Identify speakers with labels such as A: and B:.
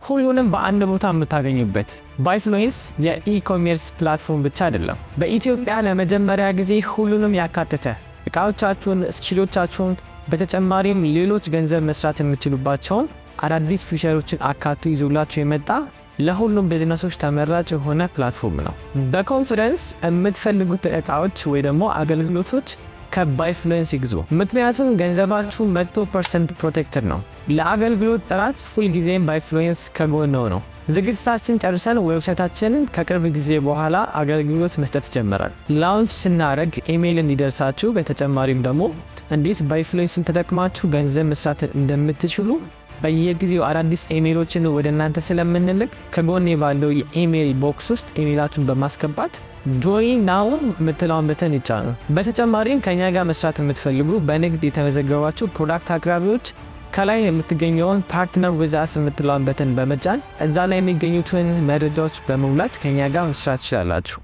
A: ሁሉንም በአንድ ቦታ የምታገኙበት ባይፍሉዌንስ የ e-commerce platform ብቻ አይደለም። በኢትዮጵያ ለመጀመሪያ ጊዜ ሁሉንም ያካተተ እቃዎቻችሁን፣ skill ኦቻችሁን በተጨማሪም ሌሎች ገንዘብ መስራት የምትችሉባቸውን አዳዲስ feature ኦችን አካቶ ይዞላችሁ የመጣ ለሁሉም ቢዝነሶች ተመራጭ የሆነ platform ነው። በ confidence የምትፈልጉት እቃዎች ወይ ደግሞ አገልግሎቶች ከባይፍሉዌንስ ይግዙ። ምክንያቱም ገንዘባችሁ 100% protected ነው። ለአገልግሎት ጥራት ሁልጊዜም ባይፍሉዌንስ ከጎንዎ ነው። ዝግጅታችን ጨርሰን website ኣችንን ከቅርብ ጊዜ በኋላ አገልግሎት መስጠት ይጀምራል። Launch ስናደርግ ኢሜይል እንዲደርሳችሁ በተጨማሪም ደግሞ እንዴት ባይፍሉዌንስን ተጠቅማችሁ ገንዘብ መስራት እንደምትችሉ በየጊዜው አዳዲስ ኢሜይሎችን ወደ እናንተ ስለምንልክ ከጎን ባለው የ email box ውስጥ ኢሜይላችሁን በማስገባት "join now" የምትለውን button ይጫኑ። በተጨማሪም ከኛ ጋር መስራት የምትፈልጉ በንግድ የተመዘገባችሁ product አቅራቢዎች ከላይ የምትገኘውን "partner with us" የምትለውን button በመጫን እዛ ላይ የሚገኙትን መረጃዎች በመሙላት ከኛ ጋር መስራት ትችላላችሁ።